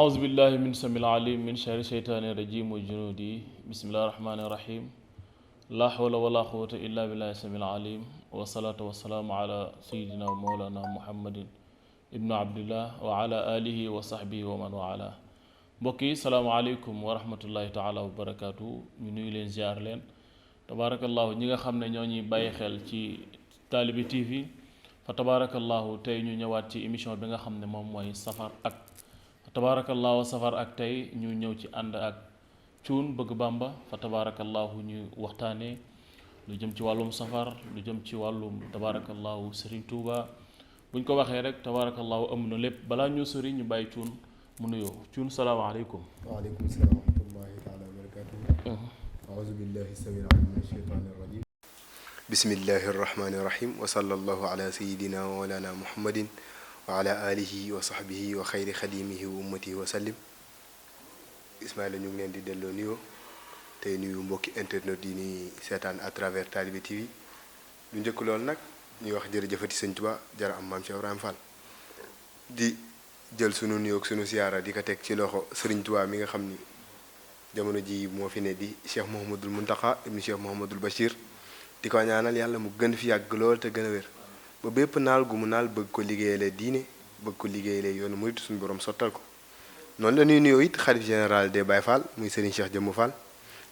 أعوذ بالله من السميع العليم من شر الشيطان الرجيم وجنودي بسم الله الرحمن الرحيم لا حول ولا قوة إلا بالله السميع العليم والصلاة والسلام على سيدنا ومولانا محمد ابن عبد الله وعلى آله وصحبه ومن والاه mbokk yi salaamaaleykum wa rahmatullahi taala wa barakaatu ñu nuyu leen ziar leen tabaarakallahu ñi nga xam ne ñoo ñuy bàyyi xel ci Talibe TV fa tabaarakallahu tey ñu ñëwaat ci émission bi nga xam ne moom mooy safar ak fa tabaarakallahu safar ak tey ñu ñëw ci ànd ak cuun bëgg Bàmba fa tabaarakallahu ñu waxtaanee lu jëm ci wàllum safar lu jëm ci wàllum tabaarakallahu Serigne Touba buñ ko waxee rek tabaarakallahu am na lépp balaa ñu sori ñu bàyyi cuun mu nuyoo cuun salaamaaleykum. waaleykum salaam wa rahmatullahi taala wa barakatuhu. aouzu billahi samil alim min ashaytani rajim. bismillahi rahmani rahim wa sallallahu ala sayidina wa walana muhammadin wa ala alihi wa sahbihi wa xayri xadimihi wa ummatihi wa sallim. Ismaïla ñu ngi leen di delloo nuyoo tey nuyu mbokki internet yi ni seetaan à travers Talibe TV lu njëkk loolu nag ñuy wax jërëjëfati sëñ Tuba jara am maam Cheikh Ibrahima Fall di jël sunu nuyoo ak sunu siyaara di ko teg ci loxo Serigne Touba mi nga xam ni jamono ji moo fi ne di Cheikh Mouhamadul Mountakha ibnu Cheikh Mouhamadul Bachir di ko ñaanal yàlla mu gën fi yàgg lool te gën a wér ba bépp naal gu mu naal bëgg ko liggéeyale diine bëgg ko liggéeyale yoonu murit suñu borom sottal ko noonu la ñuy nuyoo it xalif général des Baye Fall muy Serigne Cheikh Jëmm Fall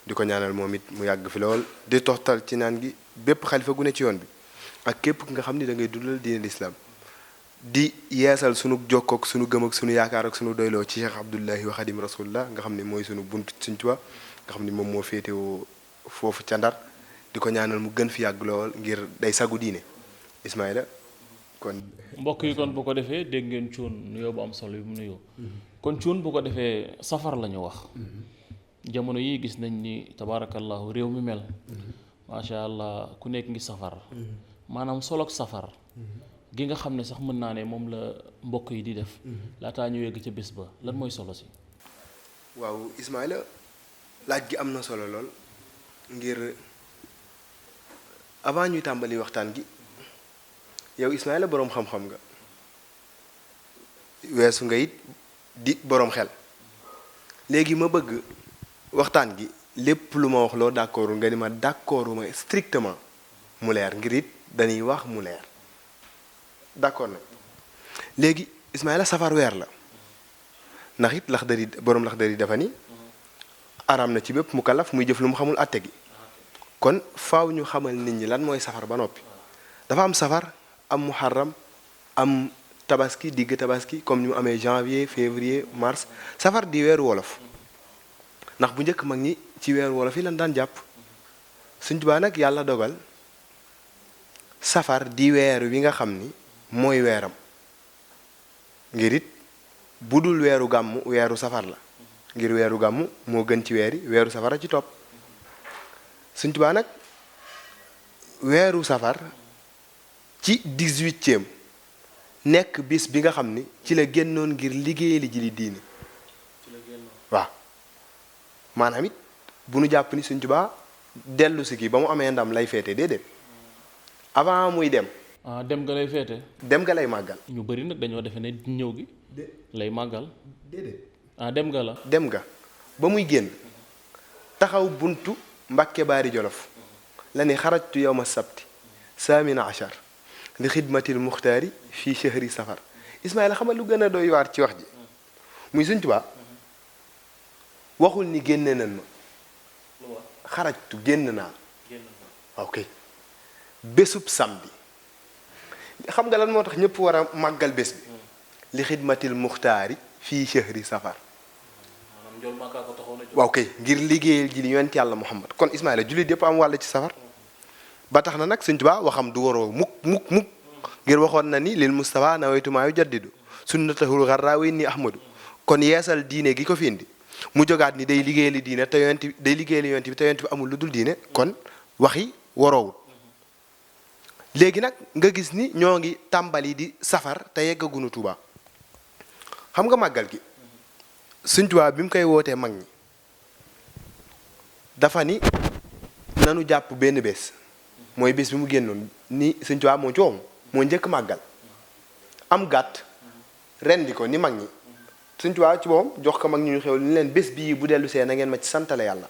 di ko ñaanal moom it mu yàgg fi lool di toxtal ci naan gi bépp xalifa gu ne ci yoon bi ak képp nga xam ni da ngay dundal diine l'islam di yeesal sunu jokkook sunu gëm ak sunu yaakaar ak sunu doyloo ci Cheikh Abdullahi wa Xadim Rasulullah nga xam ne mooy sunu bunt Sëñ Tuubaa nga xam ne moom moo féetewoo foofu ca Ndar di ko ñaanal mu gën fi yàgg lool ngir day sagu diine Ismaïla kon. mbokk yi kon bu ko defee dégg ngeen cuun nuyoo bu am solo yi mu nuyoo. kon cuun bu ko defee safar la ñu wax. jamono yi gis nañ ni tabaarakallahu réew mi mel. macha allah ku nekk ngi safar. maanaam soloog safar. gi nga xam ne sax mën naa ne moom la mbokk yi di def laataa ñu yegg ca bés ba lan mooy solo si. waaw Ismaïla laaj gi am na solo lool ngir avant ñuy tàmbali waxtaan gi yow Ismaïla boroom xam-xam nga weesu nga it di boroom xel léegi ma bëgg waxtaan gi lépp lu ma wax loo d'accord nga ni ma d'accorduma strictement mu leer ngir it dañuy wax mu leer. d'accord nag léegi Ismaïla safar weer la ndax it Laxdari boroom Laxdari dafa ni araam na ci bépp mu kalaf muy jëf lu mu xamul àtte gi kon faaw ñu xamal nit ñi lan mooy safar ba noppi dafa am safar am muharram am tabaski digg tabaski comme ni mu amee janvier février mars safar di weeru wolof ndax bu njëkk mag ñi ci weeru wolof yi lan daan jàpp Sëñ Tuubaa nag yàlla dogal safar di weer wi nga xam ni mooy weeram ngir it bu dul weeru gàmmu weeru safar la ngir weeru gàmmu moo gën ci weer yi weeru safar a ci topp Sëñ Tuubaa nag weeru safar ci 18e nekk bis bi nga xam ni ci la génnoon ngir liggéey li ji li diini waaw maanaam it bu nu jàpp ni Sëñ Tuubaa dellu si kii ba mu amee ndam lay feete déedéet avant muy dem. dem nga lay féete. dem nga lay màggal. ñu bëri nag dañoo defe ne ñëw gi. lay màggal. déedéet. dem nga la. dem nga ba muy génn taxaw buntu Mbàkke Baari Jolof la ni xarajtu yawma sabti saamina achar li xidmatil muxtaari fii chahri safar Ismaïla xamal lu gën a doy waar ci wax ji muy Sëñ Tuubaa waxul ni génne nan ma xarajtu génn naa ok bésub samedi xam nga lan moo tax ñëpp war a màggal bés bi li xidmatil muxtaari fii chahri safar waaw kay ngir liggéeyal ji li yonent yàlla Muhammad kon Ismaïla jullit yëpp am wàll ci safar ba tax na nag Sëñ Tuubaa waxam du waroo mukk ngir waxoon na ni lil Mustafa nawaytu maa yujaddidu sunnatahul gharra wa inni ahmadu kon yeesal diine gi ko fi indi mu jógaat ni day liggéeyali diine te yonent day liggéeyali yonent bi te yonent bi amul lu dul diine kon waxi waroowul léegi nag nga gis ni ñoo ngi tàmbali di safar te yeggagunu Tuuba xam nga màggal gi Sëñ Tuubaa bi mu koy wootee mag ñi dafa ni nanu jàpp benn bés mooy bés bi mu génnoon ni Sëñ Tuubaa moo njëkk màggal am gàtt rendi ko ni mag ñi Sëñ Tuubaa ci boppam jox ko mag ñu xew ni leen bés bii bu dellu see na ngeen ma ci santale yàlla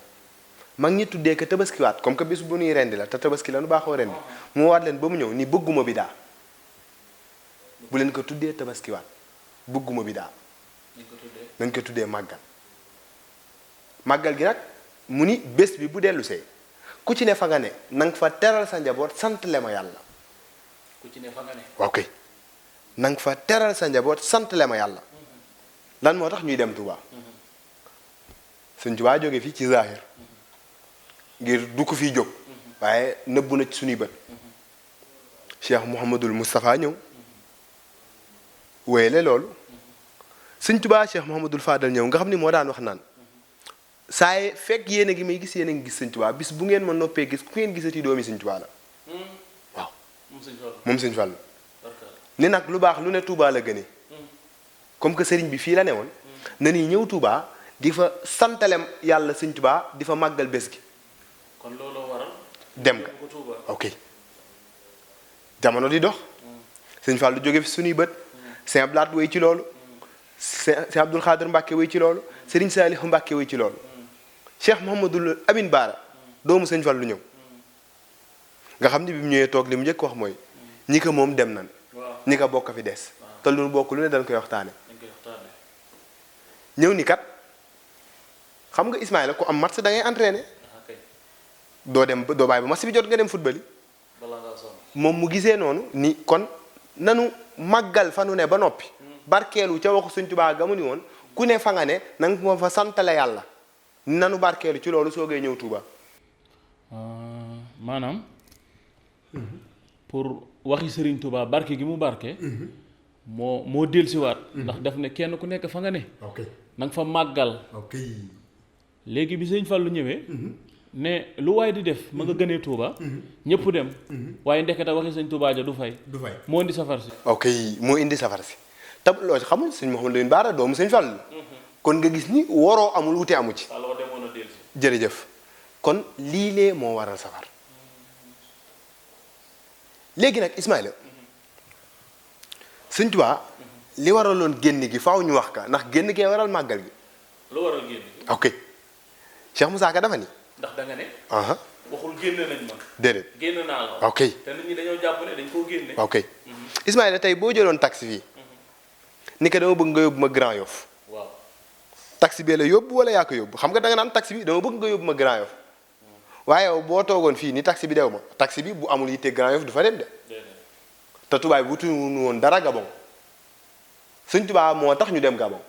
mag ñi tuddee ko tabaskiwaat comme que bés bu nuy rendi la te tabaski la nu baaxoo rendi mu waat leen ba mu ñëw ni bëgguma bi daa bu leen ko tuddee tabaskiwaat bëgguma bi daa nañ ko tuddee màggal màggal gi nag mu ni bés bi bu dellu see ku ci ne fa nga ne na nga fa teral sa njaboot santale ma yàlla ku ci ne fa nga ne waaw kay na nga fa teral sa njaboot santale ma yàlla lan moo tax ñuy dem Touba Sëñ Tuubaa jóge fii ci zahir ngir du ko fiy jóg waaye nëbbu na ci suñuy bët Cheikh Mouhamadul Moustapha ñëw wéyale loolu Sëñ Tuubaa Cheikh Mouhamadul Fadal ñëw nga xam ni moo daan wax naan saa fekk yéen a ngi may gis yéen a ngi gis Sëñ Tuubaa bis bu ngeen ma noppee gis ku ngeen gisati doomi Sëñ Tuubaa la waaw moom Sëñ Fallu ni nag lu baax lu ne Touba la gëne comme que sëriñ bi fii la ne woon na ni ñëw Touba di fa santalem yàlla Sëñ Tuubaa di fa màggal bés gi kon looloo waral dem nga ok jamono di dox Sëñ Fallu jóge fi suñuy bët Sëñ Abdou Lahad wéy ci loolu Sëñ Abdul Xaadir Mbàkke wéy ci loolu Sëriñ Saalihu Mbàkke wéy ci loolu Cheikh Mouhamadul Amin Baara doomu Sëñ Fallu ñëw nga xam ni bi mu ñëwee toog li mu njëkk wax mooy ñi ko moom dem nan ñi ko bokk fi des te lu nu bokk lu ne dañ koy waxtaane ñëw ni kat xam nga Ismaïla ku am match da ngay entraîné doo dem doo bàyyi ba match bi jot nga dem football yi moom mu gisee noonu ni kon nanu màggal fa nu ne ba noppi barkeelu ca waxu Sëñ Tuubaa ga mu ni woon ku ne fa nga ne na nga ma fa santale yàlla nanu barkeelu ci loolu soogay ñëw Touba. maanaam pour waxi Sëriñ Touba barke gi mu barke moo dellusiwaat ndax daf ne kenn ku nekk fa nga ne na nga fa màggal léegi bi Sëñ Fallu ñëwee ne lu waay di def ma nga gënee Touba ñëpp dem waaye ndekete waxi Sëñ Touba ja du fay moo indi safar si moo indi safar si tab loo xamul Sëñ Mouhamadou Lamine Bara doomu Sëñ Fallu kon nga gis ni waroo amul wute amu ci jërëjëf kon lii lee moo waral safar léegi nag Ismaïla Sëñ Tuubaa li waraloon génn gi faaw ñu wax ka ndax génn gee waral màggal gi lu waral génn gi ok Cheikh Moussa Ka dafa ni ndax da nga ne waxul génn nañ ma déedéet génn naa la ok te nit ñi dañoo jàpp ne dañ koo génne ok Ismaïla tey boo jëloon taxi fii ni ko dama bëgg nga yóbbu ma Grand Yoff waaw taxi bee la yóbbu wala yaa ko yóbbu xam nga da nga naan taxi bi dama bëgg nga yóbbu ma Grand Yoff waaye boo toogoon fii ni taxi bi dew ma taxi bi bu amul yitte Grand Yoff du fa dem de te tubaay bi wutuñu woon dara Gabon Sëñ Tuubaa moo tax ñu dem Gabon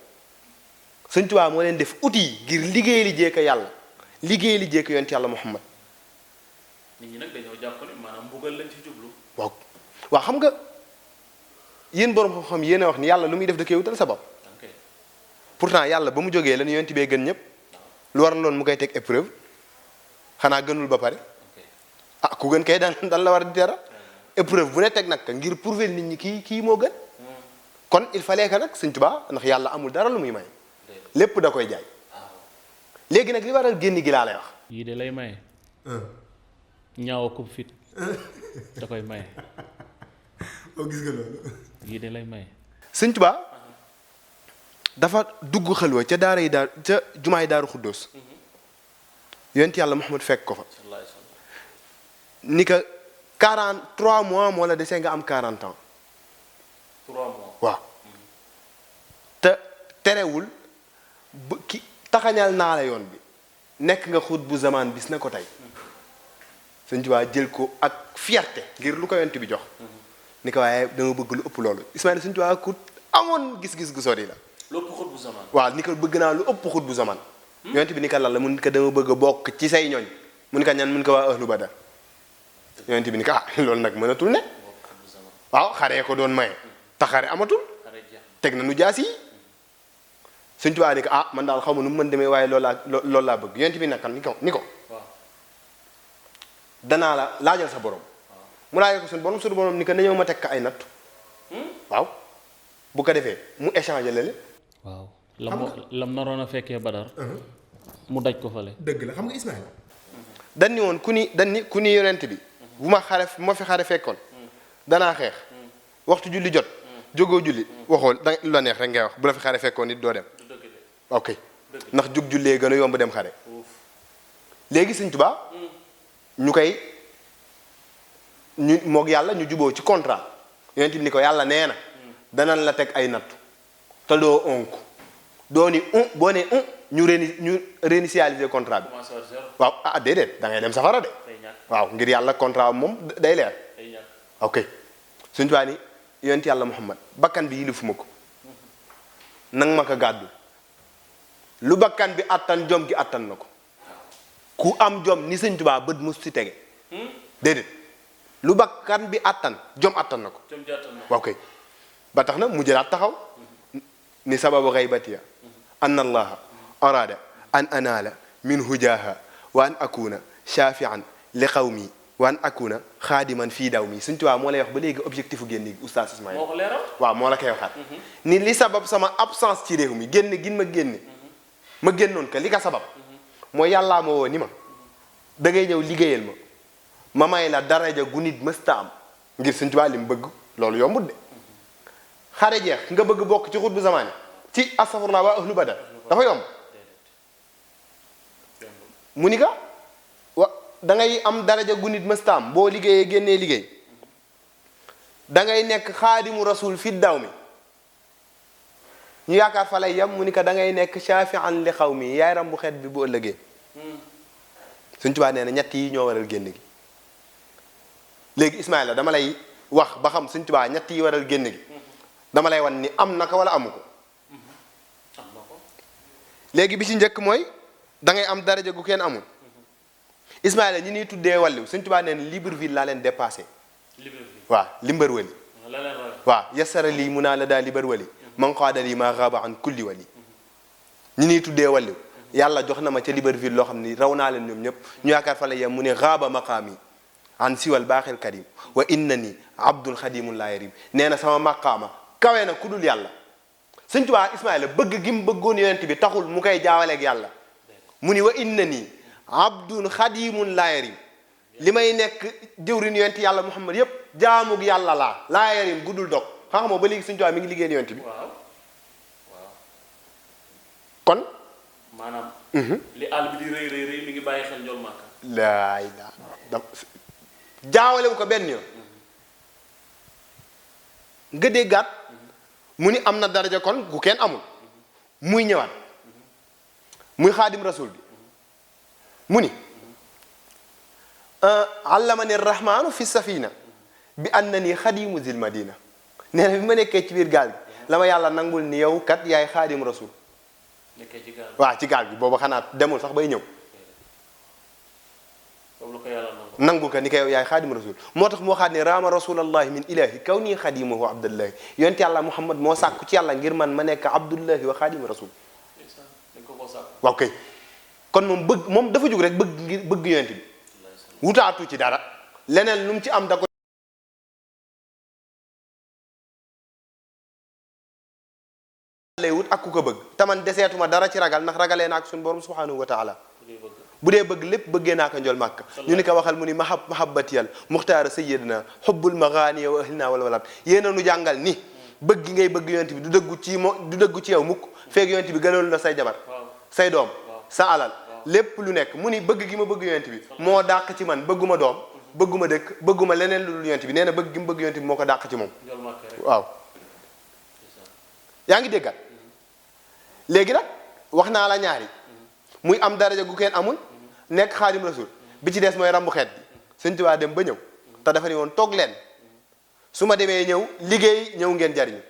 Sëñ Tuubaa moo leen def outil ngir liggéey li jékk yàlla liggéey li jékk yonent yàlla Muhammad nit ñi nag dañoo jàpp ne maanaam mbugal lañ ci jublu waaw xam nga yéen borom xam-xam yéen a wax ni yàlla lu muy def da koy wutal sabab pourtant yàlla ba mu jógee la ñu yonent bee gën ñëpp lu war loon mu koy teg épreuve xanaa gënul ba pare ku gën kay dan la war di dara épreuve bu ne teg nag ngir prouver nit ñi kii moo gën kon il fallait que nag Sëñ Tuubaa ndax yàlla amul dara lu muy may lépp da koy jaay léegi nag li waral génn gi laa lay wax yii de lay maye ñaaw ko fit da koy maye gis nga loolu yii de lay maye Sëñ Tuubaa dafa dugg xalwa ca daara yi daar ca jumaa yi Daaru Xuddoos yonent yàlla Muhammad fekk ko fa ni ka 43 mois moo la desee nga am 40 ans 3 mois waaw te terewul ki taxañal naa la yoon bi nekk nga xut bu zamaan bis na ko tey Sëñ Tuubaa jël ko ak fierté ngir lu ko yonent bi jox ni ko waaye dama bëgg lu ëpp loolu Ismaïla Sëñ Tuubaa ku amoon gis-gis gu sori la lu ëpp xut bu zamaan waaw ni ko bëgg naa lu ëpp xut bu zamaan yonent bi ni ko lan la mun ko dama bëgg a bokk ci say ñooñ mun ko ñan mun ko waa ahlu badar yonent bi ni ko loolu nag mënatul ne waaw xaree ko doon maye te xare amatul teg na nu jaas yi Sëñ Tuubaa ni ko man daal xaw ma nu mu mën demee waaye loolu laa bëgg yonent bi nag ni ko danaa la laajal sa borom mu laajal ko suñu borom ni ko na ñëw ma teg ka ay natt waaw bu ko defee mu échanger lale waaw lam naroon a fekkee Badar mu daj ko fale dëgg la xam nga Ismaïla dañ ni woon ku ni yonent bi bu ma fi xare fekkoon danaa xeex waxtu julli jot jógoo julli waxoo da lu la neex rek ngay wax bu la fi xare fekkoon nit doo dem ok ndax jug jullee gën a yomb dem xare léegi Sëñ Tuubaa ñu koy ñu moog yàlla ñu juboo ci contrat yonent bi ni ko yàlla nee na danañ la teg ay nattu te doo onk doo ni boo ne ñu réinitialiser contrat bi waaw ah déedéet da ngay dem safara de waaw ngir yàlla contrat moom day leer ok Sëñ Tuubaa ni yonent yàlla Muhammad bakkan bi yilifuma ko nang ma ko gàddu lu bakkan bi attan jom gi attan na ko ku am jom ni Sëñ Tuubaa bët mus ci tege déedéet lu bakkan bi attan jom attan na ko waaw kay ba tax na mu jëlaat taxaw ni sababu xaybatiya anna allaha arada an anaala min hujaaha wa an akuna shafian li qawmi wa an akuna xaadiman fii daw mi Sëñ Tuubaa moo lay wax ba léegi objectif u génn gi oustaz Ismaïla waaw moo la koy waxaat ni li sabab sama absence ci réew mi génn gin ma génne ma génnoon ka li ka sabab mooy yàllaa ma woo ni ma da ngay ñëw liggéeyal ma may la daraja gu nit mësta am ngir Sëñ Tuubaa li mu bëgg loolu yombut de xare jeex nga bëgg bokk ci xutbu zamaani ci astafurlah waa ahlu badar dafa yomb mu ni ka da ngay am daraja gu nit mësta am boo liggéeyee génnee liggéey da ngay nekk xaadimu rasul fi daw mi ñu yaakaar fa lay yam mu ni ka da ngay nekk shafi'an li xaw mi yaay ram bu xeet bi bu ëllëgee Sëñ Tuubaa nee na ñett yi ñoo waral génn gi léegi Ismaïla dama lay wax ba xam Sëñ Tuubaa ñett yi waral génn gi dama lay wan ni am na ko wala amu ko léegi bi ci njëkk mooy da ngay am daraja gu kenn amul Ismaïla ñi ñuy tuddee wàllu Sëñ Tuubaa nee na Libreville laa leen dépassé waaw limbar wali waaw yasara lii mun naa la daa libar wali man qaada lii maa xaaba an kulli wali ñi ñuy tuddee wàllu yàlla jox na ma ca Libreville loo xam ni raw naa leen ñoom ñëpp ñu yaakaar fa la yem mu ne xaaba maqaami an siwal baaxil karim wa inna ni abdul xadimun laa yarim nee na sama maqaama kawe na ku dul yàlla Sëñ Tuubaa Ismaïla bëgg gi mu bëggoon yonent bi taxul mu koy jaawaleeg yàlla mu ni wa inna ni abdul xadimun laa yarim li may nekk jëwrin yonent yàlla Muhammad yépp jaamug yàlla laa yarim guddul dog xam nga ba léegi Sëñ Tuubaa mi ngi liggéey yonent bi kon maanaam li àll bi di rëy rëy rëy mi ngi bàyyi xel njool Màkka laay da jaawalewu ko benn yoon nga déggaat mu ni am na daraja kon gu kenn amul muy ñëwaat muy xaadim rasul bi mu ni allamani rahmaanu fi safina bi annani xadimu zil madina nee na bi ma nekkee ci biir gaal gi la ma yàlla nangul ni yow kat yaay xaadim rasul waaw ci gaal gi booba xanaa demul sax bay ñëw nangu ko ni ko yow yaay xaadim rasul moo tax moo xaat ne raama rasulallahi min ilahi kaw nii xadimahu abdullahi yonent yàlla Muhammad moo sàkku ci yàlla ngir man ma nekk abdullahi wa xaadim rasul waaw kay kon moom dafa jóg rek bëgg yonent bi wutaatu ci dara leneen lu mu ci am da ko lay wut ak ku ko bëgg te man deseetuma dara ci ragal ndax ragalee naa ak suñu borom subhanahu wa taala bu dee bëgg lépp bëggee naa ko njol màkk ñu ni ko waxal mu ni mahabbatiyal muxtaara sayyidina xubbul maghani wa ahlina wal walad yéena nu jàngal ni bëgg gi ngay bëgg yonent bi du dëggu ci yow mukk feeg yonent bi gënal la say jabar say doom sa alal lépp lu nekk mu ni bëgg gi ma bëgg yonent bi moo dàq ci man bëgguma doom bëgguma dëkk bëgguma leneen lu dul yonent bi nee na bëgg gi mu bëgg yonent bi moo ko dàq ci moom waaw yaa ngi déggat léegi nag wax naa la ñaari muy am daraja gu kenn amul nekk xaadim rasul bi ci des mooy rambu xeet bi Sëñ Tuubaa dem ba ñëw te dafa ni woon toog leen su ma demee ñëw liggéey ñëw ngeen jariñu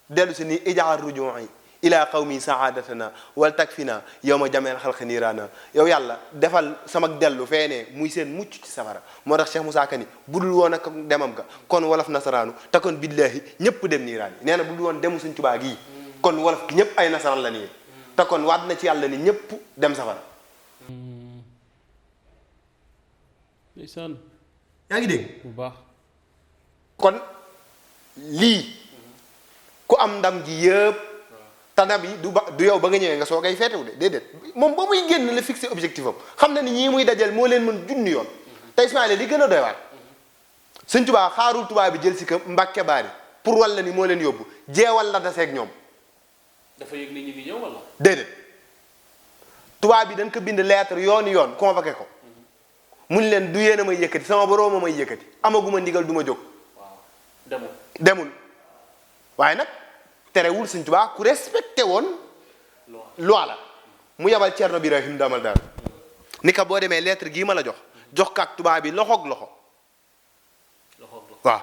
dellu si ni ijaar ruju'i ila qawmi saadatana wal takfina yow ma jameel xalq niiraana yow yàlla defal sama dellu feenee muy seen mucc ci safara moo tax Cheikh Moussa Kani budul woon ak demam ga kon wolof nasaraanu te kon billaahi ñëpp dem niiraan yi nee na budul woon demu Sëñ Tuubaa gii kon wolof gi ñëpp ay nasaraan la nii te kon waat na ci yàlla ni ñëpp dem safara ndeysaan yaa ngi dégg bu baax kon lii ku am ndam ji yëpp te ndam yi du yow ba nga ñëwee nga soo ngay feetewu de déedéet moom ba muy génn la fixé objectif am xam na ni ñii muy dajal moo leen mën junni yoon te Ismaïla li gën a doy waat Sëñ Tuubaa xaarul tubaab bi jël si ko Mbàkke Baari pour walla ni moo leen yóbbu jeewal la taseeg ñoom. dafa yëg nit ñi di ñëw walla. déedéet tubaab bi dañ ko bind lettre yoon convoqué ko mun leen du yéen a may yëkkati sama boroom a may yëkkati amaguma ndigal du ma jóg. waaw demul waaye nag terewul Sëñ Tuubaa ku respecté woon loi la mu yabal Cerno Birahim damal daal ni ka boo demee lettre gii ma la jox kaak tubaab bi loxoog loxo waaw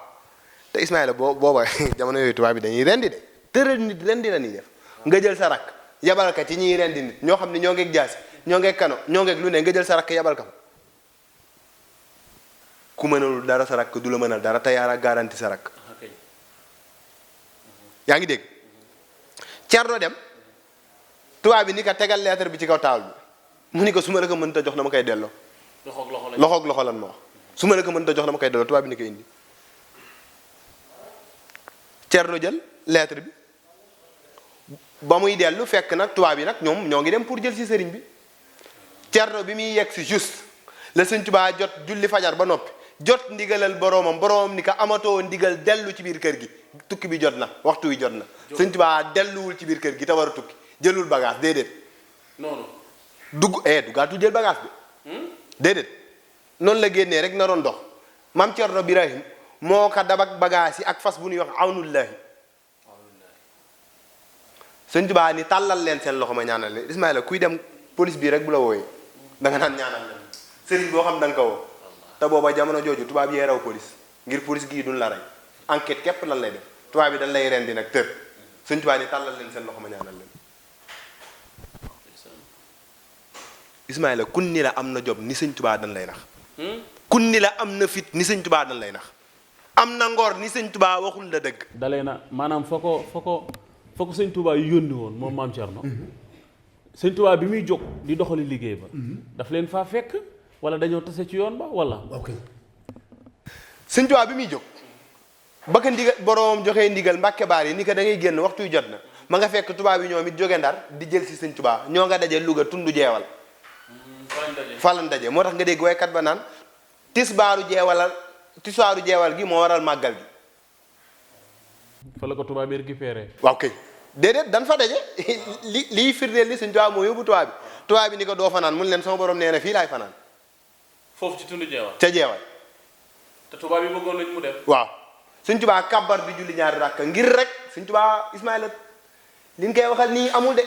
te Ismaïla booba jamono yooyu tubaab bi dañuy rendi de tëral nit rendi la ñuy def nga jël sa rakk yabal ka ci ñiy rendi nit ñoo xam ne ñoo ngeeg jaasi ñoo ngeeg kano ñoo ngeeg lu ne nga jël sa rakk yabal ka fa ku mënalul dara sa rakk du la mënal dara te yaara garanti sa rakk yaa ngi dégg Cerno dem tubaab bi ni ka tegal lettre bi ci kaw taal bi mu ni ko su ma la ko mënta jox na ma koy delloo loxoog loxo lan ma wax su ma la ko mënta jox na ma koy delloo tubaab bi ni ko indi Cerno jël lettre bi ba muy dellu fekk nag tubaab yi nag ñoom ñoo ngi dem pour jël ci sëriñ bi Cerno bi muy yegg si juste la Sëñ Tuubaa jot julli fajar ba noppi jot ndigalal boroomam ni ko amatoo ndigal dellu ci biir kër gi tukki bi jot na waxtu wi jot na Sëñ Tuubaa delluwul ci biir kër gi te war a tukki jëlul bagage déedéet noonu duggaatu jël bagage bi déedéet noonu la génnee rek naroon dox Maam Cerno Birahim moo ko dabak bagage yi ak fas bu ñuy wax awnullahi Sëñ Tuubaa ni tàllal leen seen loxo ma ñaanal leen Ismaïla kuy dem police bii rek bu la wooyee da nga naan ñaanal leen sëriñ boo xam da nga ko woo te booba jamono jooju tubaab yee raw police ngir police gii duñ la rey enquête képp lan lay def tubaab bi dañ lay rendi nag tër Sëñ Tuubaa ni tàllal leen seen loxo ma ñaanal leen Ismaïla kun ni la am na job ni Sëñ Tuubaa dañ lay nax kun ni la am na fit ni Sëñ Tuubaa dañ lay nax am na ngor ni Sëñ Tuubaa waxul la dëgg dalee na maanaam foo ko Sëñ Tuubaa yu yónni woon moom Maam Cerno Sëñ Tuubaa bi muy jóg di doxali liggéey ba daf leen faa fekk wala dañoo tase ci yoon ba wala ok Sëñ Tuubaa bi muy jóg ba ko ndigal boroom joxee ndigal Mbàkke Baar yi ni ko da ngay génn waxtu yu jot na ma nga fekk tubaab yi ñoom it jóge Ndar di jël si Sëñ Tuubaa ñoo nga daje Louga tundu jeewal fa lañ daje moo tax nga dégg waykat ba naan tisbaaru jeewal gi moo waral màggal gi fa la ko tubaab yi récupéré waaw kay déedéet dan fa daje liy firndeel ni Sëñ Tuubaa moo yóbbu tubaab bi ni ko doo fanaan mun leen sama borom nee na fii laay fanaan foofu ci tundu jeewal ca jeewal te tubaab yi bëggoon nañ mu def waaw Sëñ Tuubaa kàbbar di julli ñaari rakka ngir rek Sëñ Tuubaa Ismaïla li ñu koy waxal nii amul de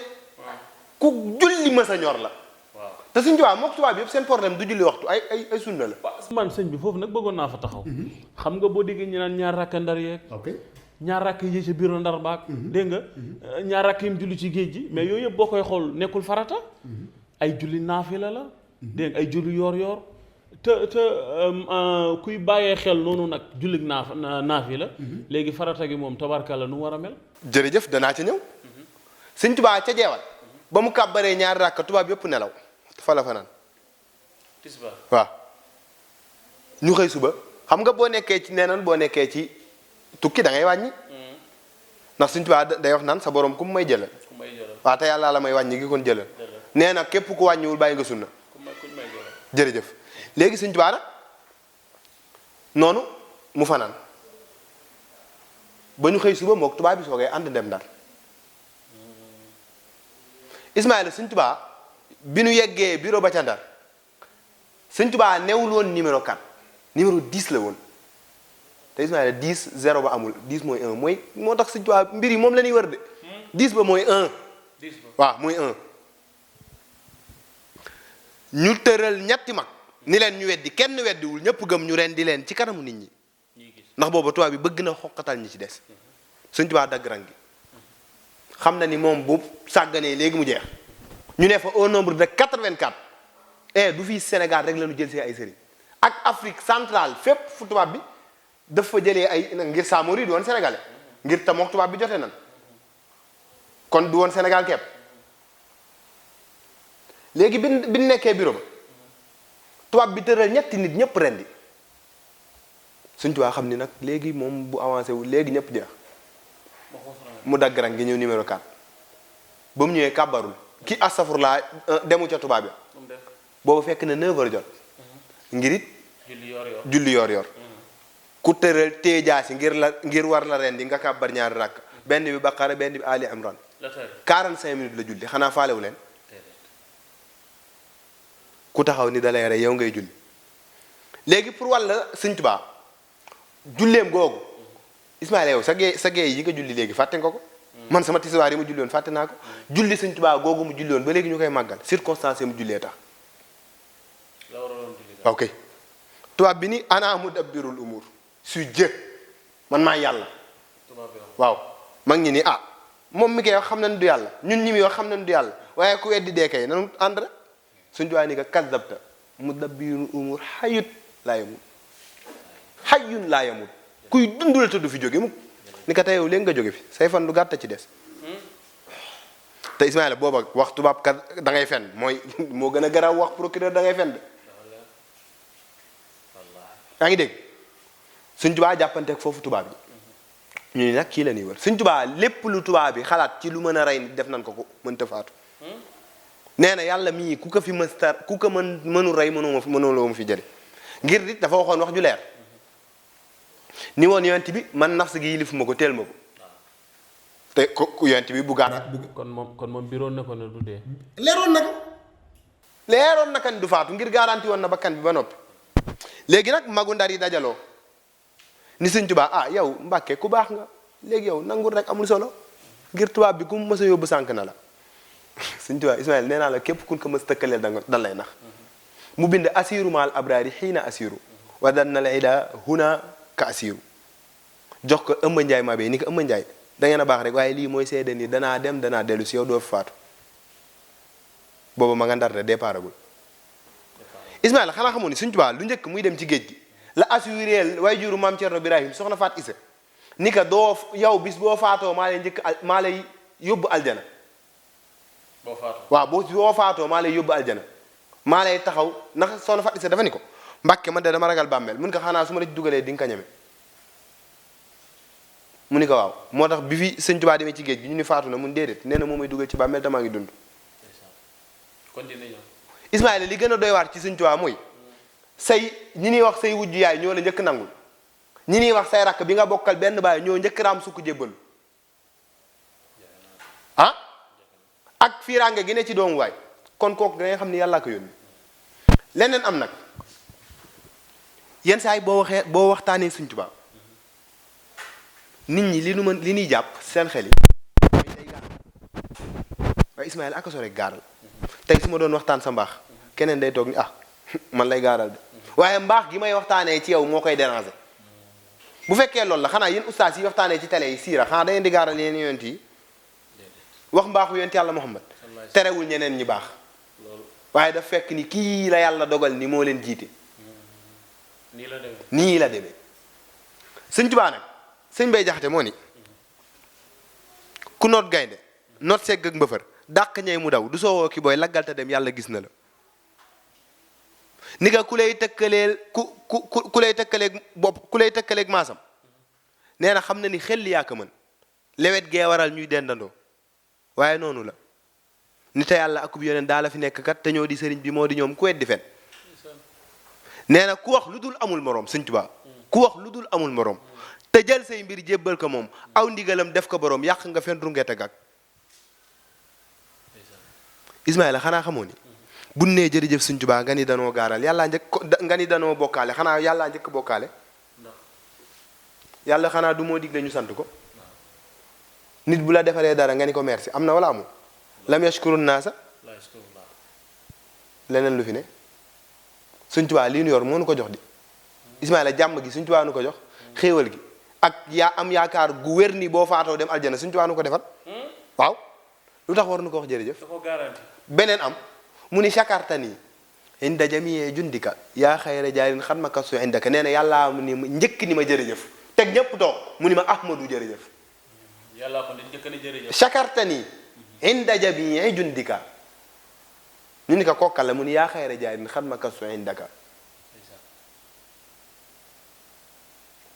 ku julli mës a ñor la waaw te Sëñ Tuubaa mook tubaab yëpp seen problème du julli waxtu ay sunna la man sëñ bi foofu nag bëggoon naa fa taxaw xam nga boo déggee ñu naan ñaar rakka Ndar yeeg ñaar rakk yi ci biir Ndar baak dégg nga ñaar rakk yi mu julli ci géej gi mais yooyu yëpp boo koy xool nekkul farata ay julli naafila la dégg nga ay julli yoor te kuy bàyyee xel noonu nag julli naafila léegi farata gi moom tabarkalla nu war a mel jërëjëf danaa ca ñëw Sëñ Tuubaa ca jeewal ba mu kàbbaree ñaari rakk tubaab yëpp nelaw fa la fanaan tisbaar waaw ñu xëy suba xam nga boo nekkee ci neenan boo nekkee ci tukki da ngay wàññi ndax Sëñ Tuubaa day wax naan sa borom ku mu may jëlal waaw te yàlla la may wàññi gi kon jëlal nee na képp ku wàññiwul bàyyi nga sunna jërëjëf léegi Sëñ Tuubaa nag noonu mu fanaan ba ñu xëy suba mook tubaab bi soogee ànd dem Ndar Ismaïla Sëñ Tuubaa bi nu yeggee bureau ba ca Ndar Sëñ Tuubaa newul woon numéro 4 numéro 10 la woon te Ismaïla 10 0 ba amul 10 mooy 1 mooy moo tax Sëñ Tuubaa mbir yi moom la ñuy wër de 10 ba mooy 1 waaw mooy 1 ñu tëral ñetti mag ni leen ñu weddi kenn weddiwul ñëpp gëm ñu ren di leen ci kanamu nit ñi ndax booba tubaab bi bëgg na xoqatal ñi ci des Sëñ Tuubaa dagg rang gi xam na ni moom bu sàgganee léegi mu jeex ñu ne fa au nombre de 84 du fii Sénégal rek la ñu jël si ay sëriñ ak Afrique centrale fépp fu tubaab bi dafa jëlee ay ngir Samori du woon sénégalais ngir te mook tubaab bi jote nan kon du woon Sénégal képp léegi bi nekkee bureau ba tubaab bi tëral ñetti nit ñëpp rendi Sëñ Tuubaa xam ni nag léegi moom bu avancé wu léegi ñëpp jeex mu dagg rang gi ñëw numéro 4 ba mu ñëwee kàbbarul ki astafurlaa demu ca tubaab bi boobu fekk na 9h jot ngir it julli yor ku tëral téye jaasi ngir war la ren di nga kàbbar ñaari rakk benn bi Baqara benn bi Ali Imran 45 minutes la julli xanaa faalewu leen ku taxaw ni dalay rey yow ngay julli léegi pour wàlla Sëñ Tuubaa julleem googu Ismaïla yow sa gee yi nga julli léegi fàtte nga ko man sama tisbaar yi mu julli woon fàtte naa ko julli Sëñ Tuubaa googu mu julli woon ba léegi ñu koy màggal circonstance mu jullee tax ok tubaab bi ni ana mudabbirul umur su Dieu man maa yàlla waaw mag ñi ni ah moom mi koy wax xam nañ du yàlla ñun ñi mi wax xam nañ du yàlla waaye ku weddi dee kay nanu ànd rek Sëñ Tuubaa ni ka kazzabta mudabbirul umur xayut laa yamut xayun laa yamut kuy dundul te du fi jóge mukk ni ka tey yow léegi nga jóge fi say fan du gàtta ci des te Ismaïla booba wax tubaab kat da ngay fen mooy moo gën a garaaw wax procureur da ngay fen de yaa ngi dégg Sëñ Tuubaa jàppanteeg foofu tubaab yi ñu ni nag kii la ñuy wër Sëñ Tuubaa lépp lu tubaab bi xalaat ci lu mën a rey nit def nañ ko mënta faatu nee na yàlla mii ku ko fi mëstar ku ko mënu rey mënuloo mu fi jële ngir nit dafa waxoon wax ju leer ni woon yonent bi man nafs gi yilif ma ko teel ma ko te ku yonent bi bu gaana kon moom biroon na ko ne du dee leeroon na kan du faatu ngir garanti woon na bakkan bi ba noppi léegi nag magu ndar yi dajaloo ni Sëñ Tuubaa ah yow Mbàkke ku baax nga léegi yow nangul rek amul solo ngir tubaab bi ku mu mës a yóbbu sànk na la Sëñ Tuubaa Ismaïla nee naa la képp kun ko mës tëkkaleel dan lay nax mu bind asiru maal abraari xiina asiru wa dan na la ida huna ka asiru jox ko Ëmba Njaay ma bee ni ko Ëmba Njaay da ngeen a baax rek waaye lii mooy seede ni danaa dem danaa dellu si yow doo fi faatu booba ma nga ndar de départagul Ismaïla xanaa xamoon ni Sëñ Tuubaa lu njëkk muy dem ci géej gi la assuré way juru maam Cerno Birahim soxna Faat Isa ni ka doo yow bis boo faatoo maa lay maa lay yóbbu aljana waaw boo faatoo maa lay yóbbu aljana maa lay taxaw ndax soxna Faat Isa dafa ni ko Mbàkke man de dama ragal bàmmeel mun ko xanaa su ma la ci dugalee di nga ko ñeme mu ni ko waaw moo tax bi fi Sëñ Tuubaa demee ci géej gi ñu ni faatu na mun déedéet nee na moo may dugal ci bàmmeel damaa ngi dund Ismaïla li gën a doy waar ci Sëñ Tuubaa mooy say ñi ñuy wax say wujju yaay ñoo la njëkk nangul ñi ñuy wax say rakk bi nga bokkal benn baay ñoo njëkk raam sukk jébbalu ah ak fiiraange gi ne ci doomu waay kon kooku da ngay xam ni yàllaa ko yónni leneen am nag yenn saa yi boo waxtaanee Sëñ Tuubaa nit ñi li ñuy jàpp seen xel yi day gaaral waaye Ismaïla ak a sore gaaral tey su ma doon waxtaan sa mbaax keneen day toog ni ah man lay gaaral de waaye mbaax gi may waxtaanee ci yow moo koy déranger bu fekkee loolu la xanaa yéen ustaas yi waxtaanee ci télé yi siira xanaa da ngeen di gaaral yeneen yonent yi wax mbaaxu yonent yàlla Muhammad terewul ñeneen ñi baax waaye daf fekk ni kii la yàlla dogal ni moo leen jiite nii la demee Sëñ Tuubaa nag sëñ Bay Jaxate moo ni ku noot gaynde noot segg ak mbëfër dàq ñey mu daw du soowoo ki booy laggal te dem yàlla gis na la ni nga ku lay tëkkaleel ku lay tëkkaleeg bopp ku lay tëkkaleeg maasam nee na xam na ni xel yaa ko mën lewet gee waral ñuy dendandoo waaye noonu la ni te yàlla akub yoneen daa la fi nekk kat te ñoo di sëriñ bi moo di ñoom ku weddi fen nee na ku wax lu dul amul moroom Sëñ Tuubaa ku wax lu dul amul moroom te jël say mbir jébbal ko moom aw ndigalam def ko boroom yàq nga fen rungete gag Ismaïla xanaa xamoo ni bu nee jërëjëf Sëñ Tuubaa nga ni danoo gaaral yàllaa njëkk nga ni danoo bokkaale xanaa yàllaa njëkk bokkaale yàlla xanaa du moo digle ñu sant ko nit bu la defaree dara nga ni ko merci am na wala amul lam yashkurun naasa leneen lu fi ne Sëñ Tuubaa lii nu yor moo nu ko jox di Ismaïla jàmm gi Sëñ Tuubaa nu ko jox xéewal gi ak yaa am yaakaar gu wér ni boo faatoo dem aljana Sëñ Tuubaa nu ko defal waaw lu tax war nu ko wax jërëjëf beneen am mu ni shakartani inda jamii jundika yaa xayra jaarin xan ma kasu indaka nee na yàllaa mu ni njëkk ni ma jërëjëf teg ñépp toog mu ni ma ahmadu jërëjëf yàllaa ko njëkk ni jërëjëf shakartani inda jamii jundika ñu ni ko kokkal la mu ni yaa xayra jaarin xan ma kasu indaka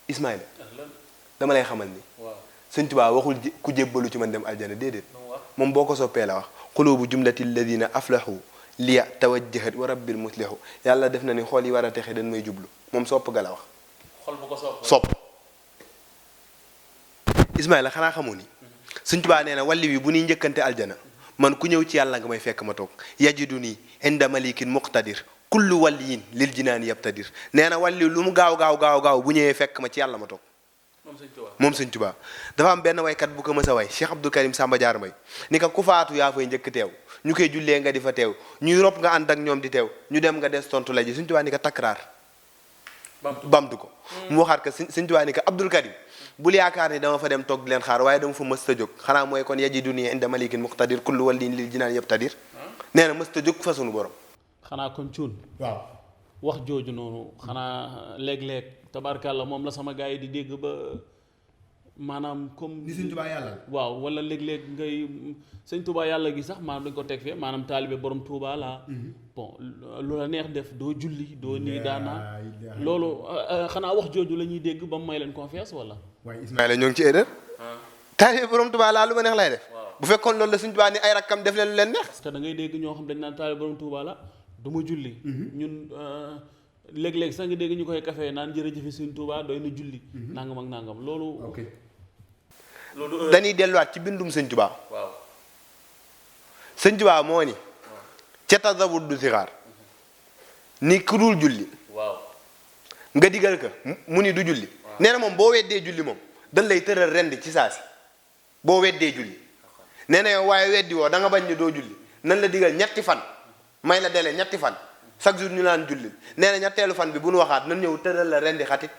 Ismaïla dama lay xamal ni Sëñ Tuubaa waxul ku jébbalu ci man dem aljana déedéet moom boo ko soppee la wax xulubu jumlati alladina aflahu liya tawajjahat wa rabbil muslihu yàlla def na ni xool yi war a texe dañ may jublu moom sopp ga la wax xol bu ko sopp Ismaïla xanaa xamoo ni Sëñ Tuubaa nee na walli wi bu ñuy njëkkante aljana man ku ñëw ci yàlla nga may fekk ma toog yajidu nii inda malikin muqtadir kullu waliyin lil jinaani yabtadir nee na walli lu mu gaaw bu ñëwee fekk ma ci yàlla ma toog moom Sëñ Tuubaa dafa am benn waykat bu ko mës a way Cheikh Abdou Karim Samba Diar Mbay ni ko ku faatu yaa fay njëkk teew ñu koy jullee nga di fa teew ñuy rob nga ànd ak ñoom di teew ñu dem nga des tontu la ji Sëñ Tuubaa ni ko takraar bamtu ko mu waxaat ko Sëñ Tuubaa ni ko Abdul Karim bul yaakaar ni dama fa dem toog di leen xaar waaye dama fa mës ta jóg xanaa mooy kon yajiduni inda malikin muqtadir kullu waliyin lil jinaan yabtadir nee na mës ta jóg fa sunu borom xanaa kon cuun waaw wax jooju noonu xanaa léeg-léeg tabarkàlla moom la sama gars yi di dégg ba maanaam comme ni Sëñ Tuubaa yàlla waaw wala léeg-léeg ngay Sëñ Tuubaa yàlla gi sax maanaam dañ ko teg fee maanaam taalibe borom Tuubaa laa bon lu la neex def doo julli doo nii daanaa loolu xanaa wax jooju la ñuy dégg ba mu may leen confiance wala waaye Ismaïla ñoo ngi ci erreur taalibe borom Tuubaa laa lu ma neex lay def bu fekkoon loolu la Sëñ Tuubaa ni ay rakkam def leen lu leen neex parce que da ngay dégg ñoo xam dañ naan taalibe borom Tuubaa la du ma julli ñun léeg-léeg sax nga dégg ñu koy café naan jërëjëf Sëñ Tuubaa doy na julli nangam ak nangam loolu dañuy delluwaat ci bindum Sëñ Tuubaa waaw Sëñ Tuubaa moo ni ca tasawut du sixaar ni ku dul julli waaw nga digal ka mu ni du julli nee na moom boo weddee julli moom dañ lay tëral rendi ci saa si boo weddee julli nee na yow waaye weddi woo da nga bañ ni doo julli nan la digal ñetti fan may la dele ñetti fan chaque jour ñu naan julli nee na ñetteelu fan bi bu nu waxaat nan ñëw tëral la rendi xatit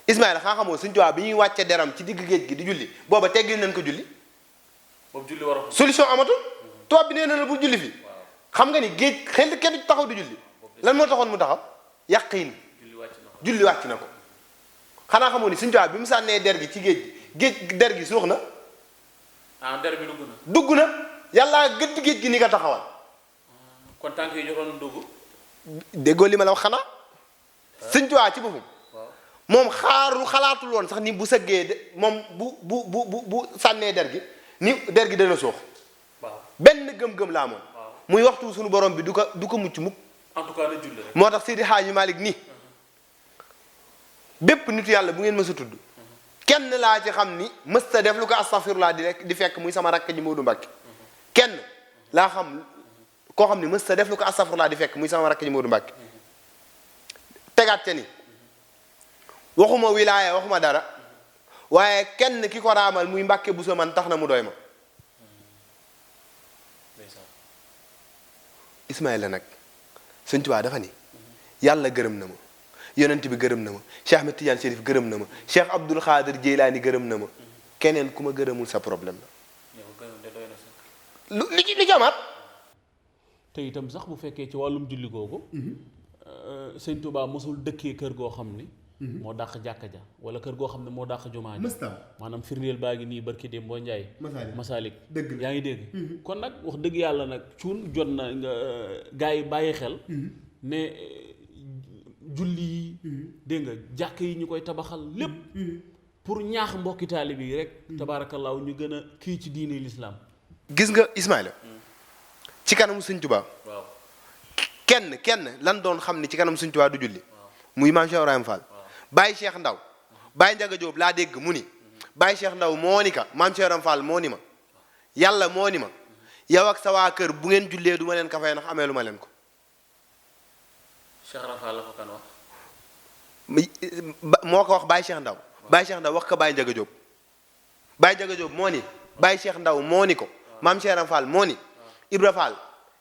Ismaïla xaa xamoo Sëñ Tuubaa bi ñuy wàcce deram ci digg géej gi di julli booba teggil nañ ko julli boobu julli war a solution amatul tubaab bi nee na la bu julli fi xam nga ni géej xel kenn taxaw di julli lan moo taxoon mu taxaw yàqiin julli wàcc na ko xanaa xamoo ni Sëñ Tuubaa bi mu sànnee der gi ci géej der gi suux na der bi dugg na yàlla gëdd géej gi ni nga taxawal kon tànk yi joxoon dugg déggoo li ma la wax xanaa Sëñ Tuubaa ci boppam moom xalaatul woon sax ni bu sëggee de moom bu sànnee der gi ni der gi dana suux benn gëm-gëm laa moom muy waxtu suñu borom bi du ko mucc mukk en tout cas na julli rek moo tax Seydi Haaji Malick nii bépp nitu yàlla bu ngeen mës a tudd kenn laa ci xam ni mës ta def lu ko astafirullah di fekk muy sama rakk ji Moodu Mbàkke kenn laa xam koo xam ni mës ta def lu ko astafirullah di fekk muy sama rakk ji Moodu Mbàkke tegaat ca ni waxuma wilaaya waxuma dara waaye kenn ki ko raamal muy Mbàkke bu sa man tax na mu doy ma Ismaïla nag Sëñ Tuubaa dafa ni yàlla gërëm na ma yonent bi gërëm na ma Cheikh Ahmed Tidiane Chérif gërëm na ma Cheikh Abdul Xaadir Jeylaani gërëm na ma keneen ku ma gërëmul sa problème la li jamaat te itam sax bu fekkee ci wàllum julli googu Sëñ Tuubaa mosul dëkkee kër goo xam ni moo dàq jàkka ja wala kër goo xam ne moo dàq jumaa ja maanaam firndeel baa ngi nii barki dem boo njaay Masalik yaa ngi dégg kon nag wax dëgg yàlla nag cuun jot na nga gars yi bàyyi xel ne julli yi dégg nga jàkk yi ñu koy tabaxal lépp pour ñaax mbokki taalibe yi rek tabaarakallaahu ñu gën a kii ci diine lislaam gis nga Ismaïla ci kanamu Sëñ Tuubaa waaw kenn lan doon xam ni ci kanamu Sëñ Tuubaa du julli muy Maam Cheikh Ibrahima Fall Baye Cheikh Ndaw Baye Njaga Jóob laa dégg mu ni Baye Cheikh Ndaw moo ni ka Maam Cheikh Ibrahima Fall moo ni ma yàlla moo ni ma yow ak sa waa kër bu ngeen jullee du ma leen ka fay ndax amee lu ma leen ko Cheikh Rafal la ko kan wax moo ko wax Baye Cheikh Ndaw Baye Cheikh Ndaw wax ko Baye Njaga Jóob Baye Njaga Jóob moo ni Baye Cheikh Ndaw moo ni ko Maam Cheikh Ibrahima Fall moo ni Ibra Fall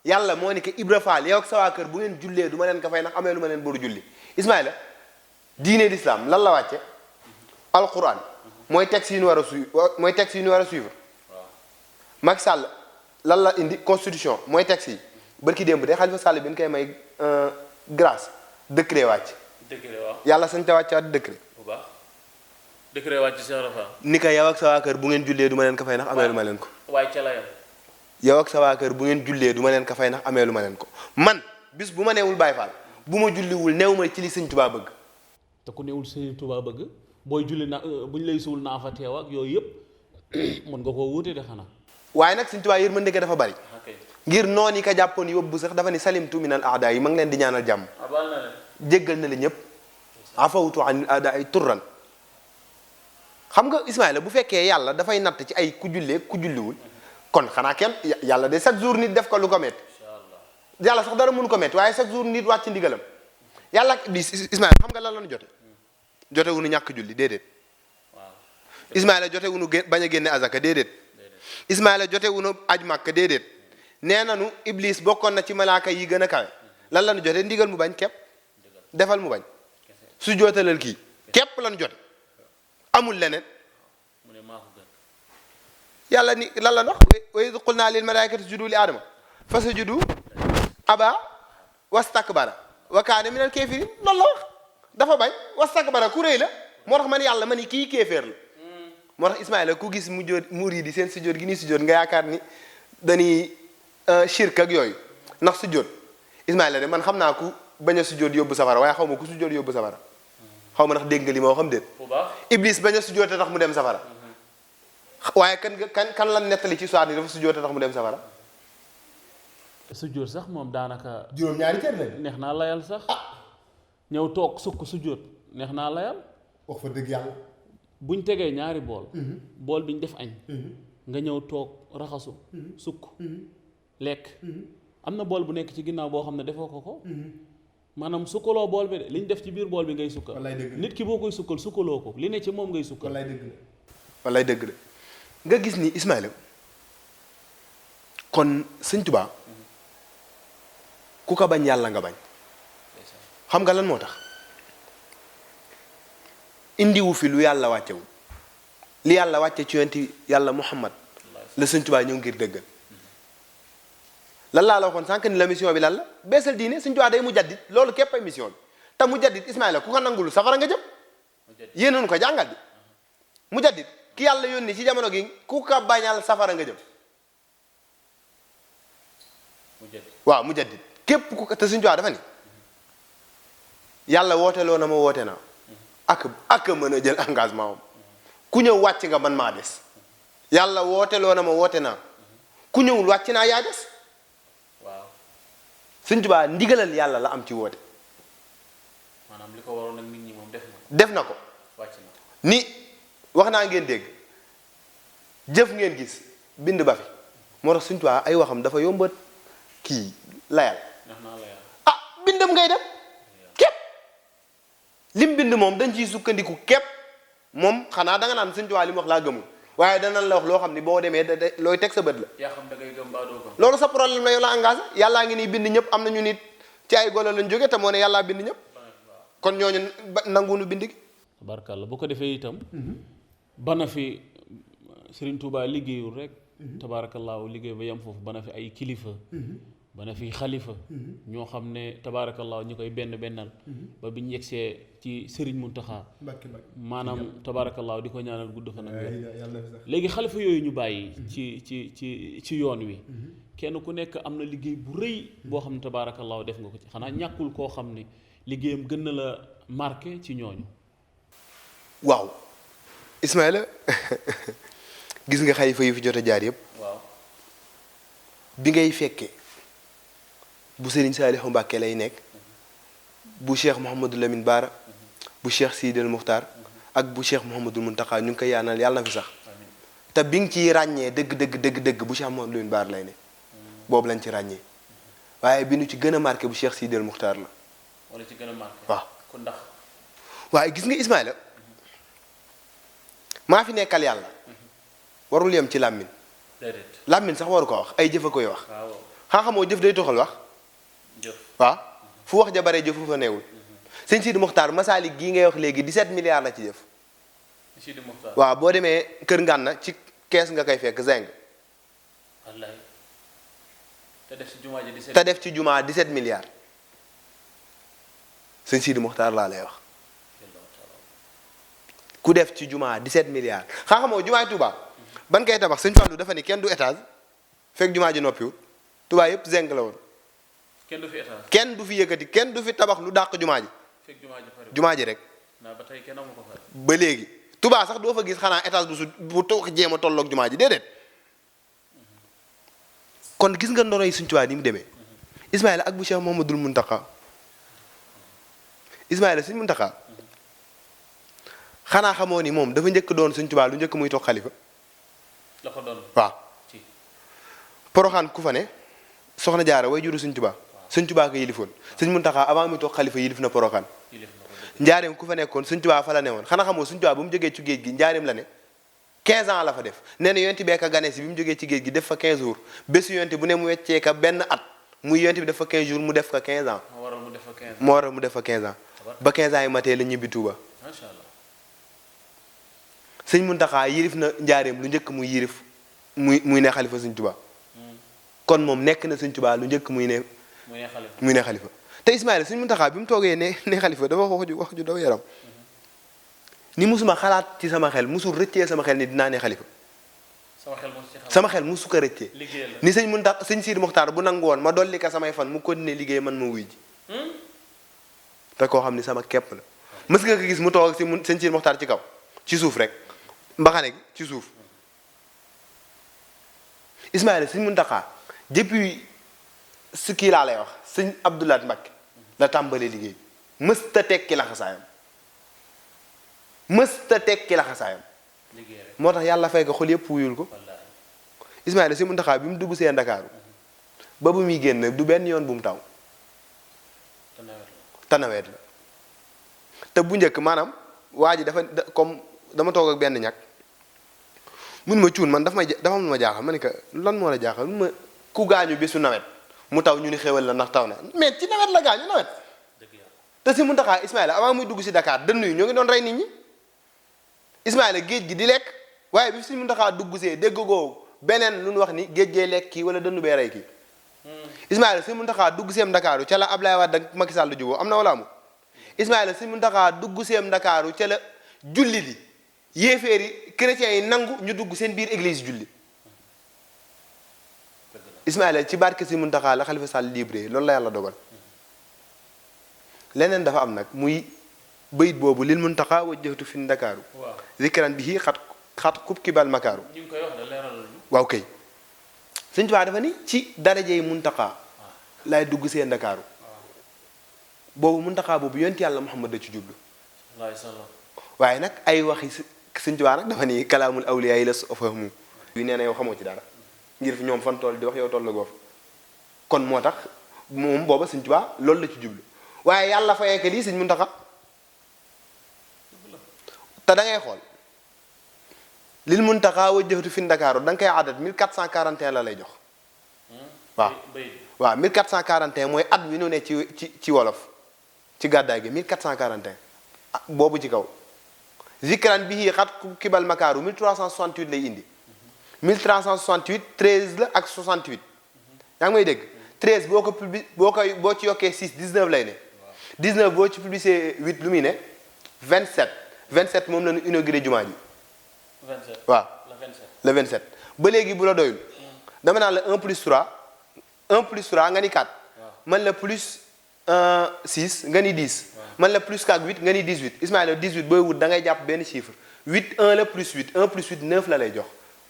yàlla moo ni ko Ibra Fall yow ak sa waa kër bu ngeen jullee du ma leen ka fay ndax amee lu ma leen boru julli Ismaïla diine l'islam lan la wàcce alquran mooy texte yi ñu war a suivre Macky Sall lan la indi constitution mooy texte yi barki démb de Xalifa Sall bi ñu koy may grâce décret wàcc yàlla sañ te wàccaat décret bu baax décret wàcc Cheikh Rafa ni ko yow ak sa waa kër bu ngeen jullee du ma leen ko fay ndax amee lu ma leen ko waaye ca la yam yow ak sa waa kër bu ngeen jullee du ma leen ko fay ndax amee lu ma leen ko man bis bu ma neewul Baay Faal bu ma julliwul neew ma ci li Sëñ Tuubaa bëgg te ku newul Sëñ Tuubaa bëgg booy julli na buñ lay suul naa fa teew ak yooyu yëpp mën nga koo wuute de xanaa waaye nag Sëñ Tuubaa yërmande dafa bari ngir noonu yi ka jàppoon yóbbu sax dafa ni salimtu minal a'daa yi ma ngi leen di ñaanal jàmm jéggal na la ñëpp afawtu an ada ay turran. xam nga Ismaïla bu fekkee yàlla dafay natt ci ay ku jullee ku julliwul kon xanaa kenn yàlla de chaque jour nit def ko lu ko métti yàlla sax dara mënu ko métti waaye chaque jour nit wàcc ndigalam yàlla ak Iblis Ismaïla xam nga lan la ñu jote wuñu ñàkk julli déedéet Ismaïla jote wuñu bañ a génne azaka déedéet Ismaïla jote wuñu aj màkk déedéet nee nanu Iblis bokkoon na ci malaaka yi gën a kawe lan la ñu jote ndigal mu bañ képp defal mu bañ su jootalal kii képp la ñu jote amul leneen yàlla ni lan la wax wa iz qulna lil malaikati isjudu li aadama fasjudu aba wastakbara wa kaana minal kafirin loolu la wax dafa bañ wastakbara ku rëy la moo tax man yàlla ma ni kii kéeféer la moo tax Ismaïla ku gis murid yi seen sujjóot gi ni sujjóot nga yaakaar ni dañuy shirk ak yooyu ndax sujjóot Ismaïla de man xam naa ku bañ a sujjóot yóbbu safara waaye xaw ma ku sujjóot yóbbu safara xaw ma ndax dégg nga li ma xam déet Iblis bañ a sujjóote tax mu dem safara waaye kan lan nettali ci soir ni dafa sujjóote tax mu dem safara sujjóot sax moom daanaka juróom-ñaari cër lañ neex naa layal sax ñëw toog sukk sujjóot neex naa layal wax fa dëgg yàlla buñ tegee ñaari bool bi ñu def añ nga ñëw toog raxasu sukk lekk am na bool bu nekk ci ginnaaw boo xam ne defoo ko maanaam sukkaloo bool bi de li ñu def ci biir bool bi ngay sukkal nit ki boo koy sukkal sukkaloo ko li ne ci moom ngay sukkal wallaay dëgg la nga gis ni Ismaïla kon Sëñ Tuubaa ku ko bañ yàlla nga bañ xam nga lan moo tax indiwu fi lu yàlla wàccewul li yàlla wàcce ci yonent yàlla Muhammad la Sëñ Tuubaa ñëw ngir dëggal lan laa la waxoon sànq ni la mission bi lan la beesal diine Sëñ Tuubaa day mu jaddit loolu képp ay mission bi te mu jaddit Ismaïla ku ko nangul safara nga jëm yéenoon ko jàngal bi mu jaddit ki yàlla yónni ci jamono gi ku ko bañal safara nga jëm waaw mu jaddit képp ku ko te Sëñ Tuubaa dafa ni yàlla wooteloo na ma woote naa ak mën a jël engagement am ku ñëw wàcc nga man maa des yàlla wooteloo na ma woote naa ku ñëwul wàcc naa yaa des Sëñ Tuubaa ndigalal yàlla la am ci woote maanaam li ko waroon ak nit ñi moom def na ko wàcc na ni wax naa ngeen dégg jëf ngeen gis bind ba fi moo tax Sëñ Tuubaa ay waxam dafa yombat kii layal bindam ngay dem képp lim bind moom dañ ciy sukkandiku képp moom xanaa danga naan Sëñ Tuubaa li mu wax laa gëmul waaye danañ la wax loo xam ni boo demee looy teg sa bët la yaa xam da ngay gëm baa doo gëm loolu sa problème la yow la engagé yàllaa ngi nii bind ñëpp am nañu nit ci ay golo lañ jóge te moo ne yàllaa bind ñëpp kon ñooñu nanguwunu bind gi tabarkàlla bu ko defee itam bana fi Serigne Touba liggéeyul rek tabaarakallaahu liggéey ba yem foofu bana fi ay kilifa bana fi xalifa ñoo xam ne tabaarakallaahu ñu koy bennal ba biñ yegsee ci Serigne Mountakha maanaam tabaarakallaahu di ko ñaanal gudd fan ak wér léegi xalifa yooyu ñu bàyyi ci yoon wi kenn ku nekk am na liggéey bu rëy boo xam ne tabaarakallaahu def nga ko ci xanaa ñàkkul koo xam ne liggéeyam gën na la marqué ci ñooñu waaw Ismaïla gis nga xalifa yu fi jot a jaar yëpp waaw bi ngay fekkee bu Serigne Saliou Mbacké lay nekk bu Cheikh Mouhamadou Lamine Bara bu Cheikh Sidel Muxtaar ak bu Cheikh Mouhamadou Mountakha ñu ngi koy yaanal yàlla na fi sax te bi nga ciy ràññee dëgg bu Cheikh Mouhamadou Lamine Bara lay ne boobu lañ ci ràññee waaye bi nu ci gën a marqué bu Cheikh Sidel Muxtaar la wala ci gën a marqué waaw kon ndax waaye gis nga Ismaïla maa fi nekkal yàlla warul yem ci làmmiñ làmmiñ sax waru ko wax ay jëf a koy wax xamoo jëf day toxal wax waaw fu wax ja bare jëfu fa neewul sëñ Sidi Muxtaar masaalik gii ngay wax léegi 17 milliards la ci jëf waaw boo demee kër Ngànna ci kees nga koy fekk zeng te def ci jumaa 17 milliards sëñ Sidi Muxtaar laa lay wax ku def ci jumaa 17 milliards xamoo jumaay Touba ban kay tabax sëñ Fallu dafa ni kenn du étage fekk jumaa ji noppiwut Touba yëpp zeng la woon kenn du fi étage kenn du fi yëkkati kenn du fi tabax lu dàq jumaa ji fekk jumaa ji rek ba tey kenn amu ko fa ba léegi Touba sax doo fa gis xanaa étage bu jéem a tolloog jumaa ji déedéet kon gis nga ndono yi Sëñ Tuubaa ni mu demee Ismaïla ak bu Cheikh Mouhamadoul Mountakha Ismaïla Sëñ Mountakha xanaa xamoo ni moom dafa njëkk doon Sëñ Tuubaa lu njëkk muy toog xalifa. la ko doon waaw. ci Poroxaan ku fa ne soxna Jaara way juru Sëñ Tuubaa. Sëñ Tuubaa ko yilifoon. Sëñ Muntaxa avant muy toog xalifa yilif na Poroxaan. njaareem ku fa nekkoon Sëñ Tuubaa fa la newoon xanaa xamoo Sëñ Tuubaa bu mu jógee ci géej gi njaareem la ne 15 ans la fa def nee na yonent bee ka gane si bi mu jógee ci géej gi def fa 15 jours bésu yonent bu ne mu weccee ka benn at muy yonent bi def fa 15 jours mu def ko 15 ans. moo waral mu def fa 15 ans moo waral mu def fa 15 ans ba 15 ans yi matee la ñibbi Tuuba. macha allah. Sëñ Muntaxa yilif na njaareem lu njëkk muy yilif muy ne xalifa Sëñ Tuuba kon moom nekk na Sëñ Tuuba lu njëkk muy ne xalifa te Ismaïla Sëñ Muntaxa bi mu toogee ne xalifa dafa wax ju daw yaram ni musuma xalaat ci sama xel musul rëccee sama xel ni dinaa ne xalifa sama xel musu ko rëccee ni Sëñ Muntaxa Sëñ Sidi Moxtaar bu nangu woon ma dolli ka samay fan mu continuer liggéey man ma wuy ji te koo xam ni sama kepp la mës nga ko gis mu toog si Sëñ Sidi Moxtaar ci kaw ci suuf rek mbaxane gi ci suuf Ismaïla Sëñ Muntaxa depuis su kii laa lay wax Sëñ Abdoulaye Mbacké la tàmbalee liggéey mësta tekki laxasaayam moo tax yàlla fay ko xol yëpp wuyul ko Ismaïla Sëñ Muntaxa bi mu dugg see Ndakaaru ba bu muy génn du benn yoon bu mu taw te nawet la te bu njëkk maanaam waa ji dafa comme dama toog ak benn ñag mun ma cuun man dafa am lu ma jaaxal ma ne que lan moo la jaaxal mun ma ku gaañu bésu nawet mu taw ñu ni xéwal la ndax taw na mais ci nawet la gaañu nawet te Sëñ Muntaxa Ismaïla avant muy dugg si Dakar dënn yi ñoo ngi doon rey nit ñi Ismaïla géej gi di lekk waaye bi Sëñ Muntaxa dugg see dégg goo beneen lu ñu wax ni géej gee lekk kii wala dënnu bee rey kii Ismaïla Sëñ Muntaxa dugg seem Ndakaaru ca la Ablaye Wade ak Macky Sall juboo am na wala amul Ismaïla Sëñ Muntaxa dugg seem Ndakaaru ca la julli di yéeféer yi chrétiens yi nangu ñu dugg seen biir église julli Ismaïla ci barke Sëñ Muntaxa la Xalifa Sall libre loolu la yàlla dogal leneen dafa am nag muy bayit boobu lil Muntaxa wajjahtu fi Ndakaaru zikran bihi xat kub kibal makaaru ñu ngi koy wax da leeral waaw kay Sëñ Tuubaa dafa ni ci darajey Muntaxa laay dugg see Ndakaaru boobu Muntaxa boobu yonent yàlla Muhammad da ci jublu waaye nag ay waxi Sëñ Tuubaa nag dafa ni kalaamul awliyaa yi la fahmu yu nee na yow xamoo ci dara ngir fi ñoom fan toll di wax yow toll la goof kon moo tax moom booba Sëñ Tuubaa loolu la ci jublu waaye yàlla fayee que lii Sëñ Muntaxa te da ngay xool lil Muntaxa wajjahtu fi Ndakaaru da nga koy adat 1441 la lay jox waaw 1441 mooy at wi nu ne ci wolof ci gàddaay gi 1441 boobu ci kaw zikran bihi xat kibal makaaru 1368 lay indi 1368 13 la ak 68 yaa ngi may dégg 13 boo ci yokkee 6 19 lay ne 19 boo ci publicé 8 lu muy ne 27 moom la ñu inauguré jumaa ji 27 waaw le 27 le 27 ba léegi bu la doyul dama naan la 1 plus 3 nga ni 4 man la plus 6 nga ni 10 man la plus 4 8 nga ni 18 Ismaïla 18 booy wut da ngay jàpp benn chiffre 8 1 la plus 8 1 plus 8 9 la lay jox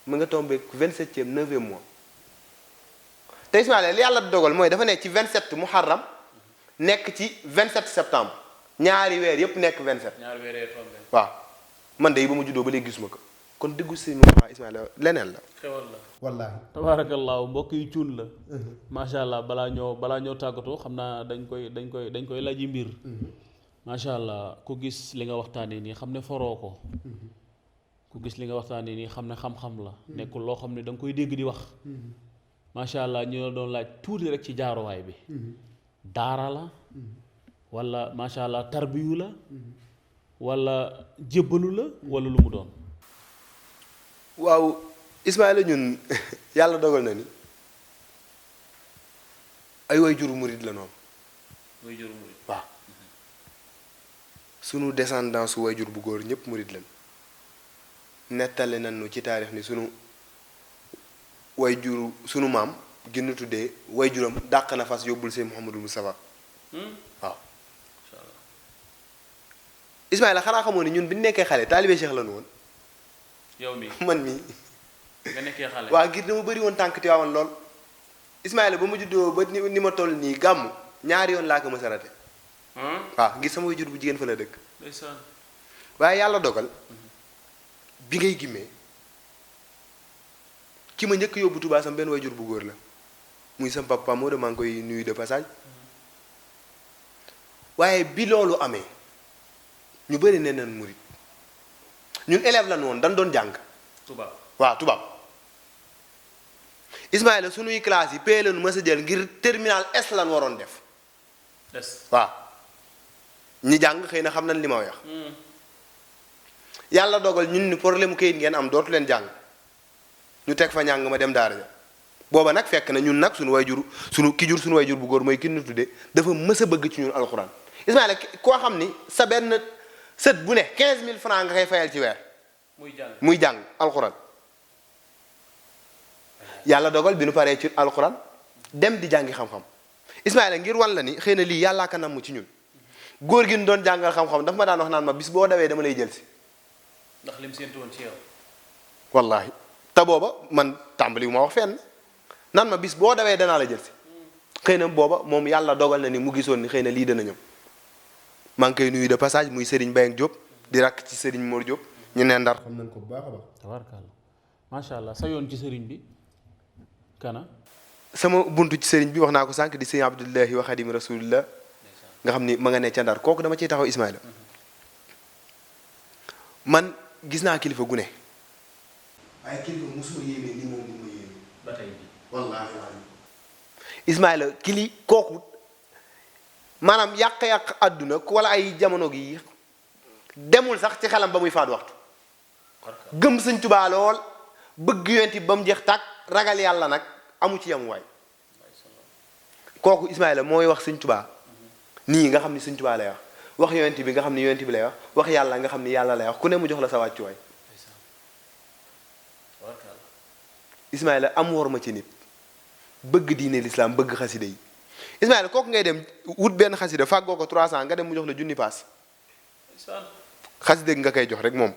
mu nga tombé 27e 9e mois te Ismaïla li yàlla dogal mooy dafa nekk ci 27 muharram nekk ci 27 septembre ñaari weer yépp nekk 27. ñaari weer yee tombé. waaw man de ba ma juddoo ba léegi gisuma ko kon déggu si Moustapha Ismaïla leneen la. xewal la. wallaahi. tabaarakallaahu mbokk yi cuun la. macha allah balaa ñoo tàggatoo xam naa dañ koy laji mbir. macha allah ku gis li nga waxtaanee nii xam ne foroo ko. ku gis li nga waxtaanee nii xam ne xam-xam la. nekkul loo xam ne da nga koy dégg di wax. macha allah ñu la doon laaj tuuti rek ci jaaruwaay bi. daara la. wala macha allah tarbiyu la. wala jébbalu la wala lu mu doon. waaw Ismaïla ñun yàlla dogal na ni ay way juru murid la noonu. way juru murid waaw sunu descendance su way jur bu góor ñëpp murid lañ nettali nañu ci taarix ni sunu way juru sunu maam gën a tuddee way juram dàq na fas yóbbul see Mouhamadou Moustapha waaw. Ismaïla xanaa xamoo ni ñun bi ñu nekkee xale taalibe Cheikh la nu woon. yow mii man mii. nga nekkee xale. waaw ngir dama bëri woon tànk Tiwaawan lool. Ismaïla ba ma juddoo ba ni ma toll nii gàmm ñaari yoon laa ko mës a rate. waaw ngir sama waajur bu jigéen fa la dëkk. ndeysaan. waaye yàlla dogal bi ngay gimmee ki ma njëkk yóbbu Touba sam benn wayjur bu góor la muy sam papa moo de maa ngi koy nuyu de passage waaye bi loolu amee ñu bëri nee nañ murit ñun élève lan woon dañ doon jàng tubaab waaw tubaab Ismaïla sunuy classe yi paye lañu mës a jël ngir terminal S lan waroon def waaw ñi jàng xëy na xam nañ li ma wax yàlla dogal ñun ni problème kayit ngeen am dootu leen jàng ñu teg fa ñàng ma dem daara ja booba nag fekk na ñun nag suñu wayjur suñu wayjur bu góor mooy ki ñu tudde dafa mës a bëgg ci ñun alxuraan Ismaïla koo xam ni sa benn sët bu ne 15000 francs nga koy fayal ci weer muy jàng alxuraan yàlla dogal bi nu paree ci alxuraan dem di jàngi xam-xam Ismaïla ngir wan la ni xëy na lii yàllaa ka namm ci ñun góor gi ñu doon jàngal xam-xam dafa ma daan wax naan ma bis boo dawee dama lay jël si ndax lim séentu woon ci yow wallaahi te booba man tàmbali wu ma wax fenn naan ma bis boo dawee danaa la jël si xëy na booba moom yàlla dogal na ni mu gisoon ni xëy na lii dana ñëw maa ngi koy nuyu de passage muy Serigne Mbaye ak Diop di rakk ci Serigne Mor Diop ñu ne Ndar xam nañ ko bu baax a baax. tabaarkalla macha allah sa yoon ci Serigne bi kana. sama buntu ci Serigne bi wax naa ko sànq di Serigne Abdullahi wa Xadim Rasulillah nga xam ni ma nga ne ca Ndar kooku dama ciy taxaw Ismaïla man gis naa kilifa gu ne. waaye kilifa mosuma yéeme ni moom ni ma yéeme ba tey wallaahi Ismaïla kooku maanaam yàq-yàq àdduna wala ay jamono gi demul sax ci xelam ba muy faat waxtu gëm Sëñ Tuubaa lool bëgg yonent ba mu jeex tàkk ragal yàlla nag amu ci yamuwaay kooku Ismaïla mooy wax Sëñ Tuubaa nii nga xam ni Sëñ Tuubaa lay wax yonent bi nga xam ni yonent bi lay wax yàlla nga xam ni yàlla lay wax ku ne mu jox la sa wàccuwaay Ismaïla am war ma ci nit bëgg diine lislaam bëgg xasida yi Ismaïla kooku ngay dem wut benn xasida fàggoo ko 300 nga dem mu jox la junni paas xasida gi nga koy jox rek moom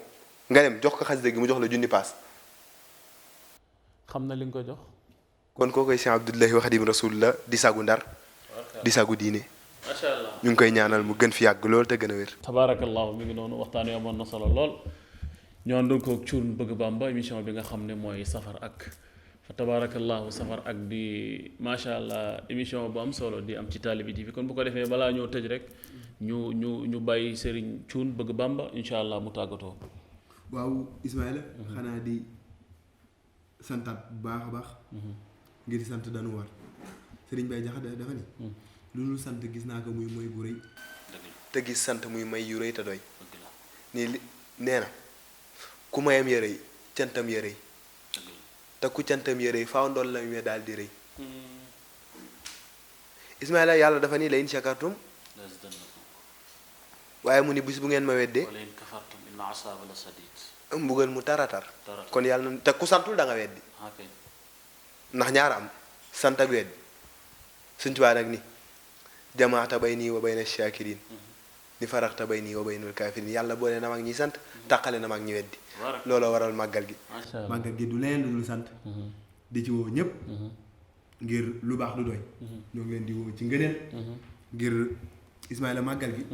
nga dem jox ko xasida gi mu jox la junni paas xam na li nga ko jox kon koo koy Cheikh Abdullahi wa Xadim Rasulullah di sagu Ndar di sagu diine macha allah ñu ngi koy ñaanal mu gën fi yàgg lool te gën a wér tabaarakallahu mi ngi noonu waxtaan wi amoon na solo lool ñoo àndoon ko Cuun bëgg Bamba émission bi nga xam ne mooy safar ak fa tabaarakallahu safar ak di macha allah émission bu am solo di am ci Talibe TV kon bu ko defee balaa ñoo tëj rek ñu bàyyi Serigne Cuun bëgg Bamba incha allah mu tàggatoo. waaw Ismaïla xanaa di santaat bu baax a baax ngir sant dañu war Serigne Baye Jaxate dafa ni lu dul sant gis naa ko muy mooy bu rëy te gis sant muy may yu rëy te doy nii nee na ku mayam ya rëy cantam ya rëy te ku cantam ya rëy faaw ndool la mu daal di rëy Ismaïla yàlla dafa ni la in shakartum waaye mu ni bis bu ngeen ma weddee mbugal mu taratar kon yàlla na te ku santul da nga weddi ndax ñaar am sant ak weddi Sëñ Tuubaa nag ni jamaata bayni wa bayna shakirin ni faraxta bayni wa baynal kafirin yàlla boole na mag ñi sant tàqale na mag ñi weddi looloo waral màggal gi màggal gi du leen lu dul sant di ci woo ñëpp ngir lu baax du doy ñoo ngi leen di woo ci ngëneel ngir Ismaïla màggal gi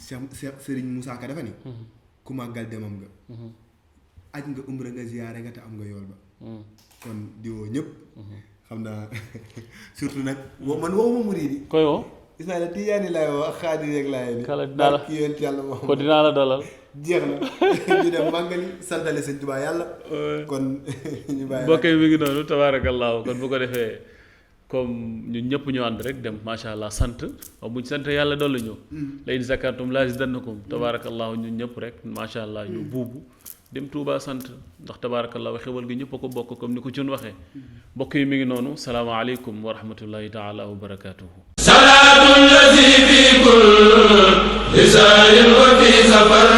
Cheikh Serigne Moussa Ka dafa ni ku màggal demam nga aj nga umra nga ziyaare nga te am nga yool ba kon di woo ñëpp xam naa surtout nag man waxuma murid yi koy woo Ismaïla Tijaani laay woo ak xaadir rek laay ni kala dinaa la ki yéen yàlla moom ko dinaa la dalal jeex na ñu dem màggali santale Sëñ Tuubaa yàlla kon ñu bàyyi mbokk yi mi ngi noonu tabaarakallaahu kon bu ko defee comme ñun ñëpp ñu ànd rek dem macha allah sant waaw bu ñu sant yàlla dolli ñu la in zakartum la azidannakum tabaarakallaahu ñun ñëpp rek macha allah ñu buubu dem Touba sant ndax tabaarakallaahu xewal gi ñëpp a ko bokk comme ni ko Cuun waxee mbokk yi mi ngi noonu salaamaaleykum wa rahmatullahi taala wa barakaatuhu salaatu allazi fi kulli saarin wa fi safar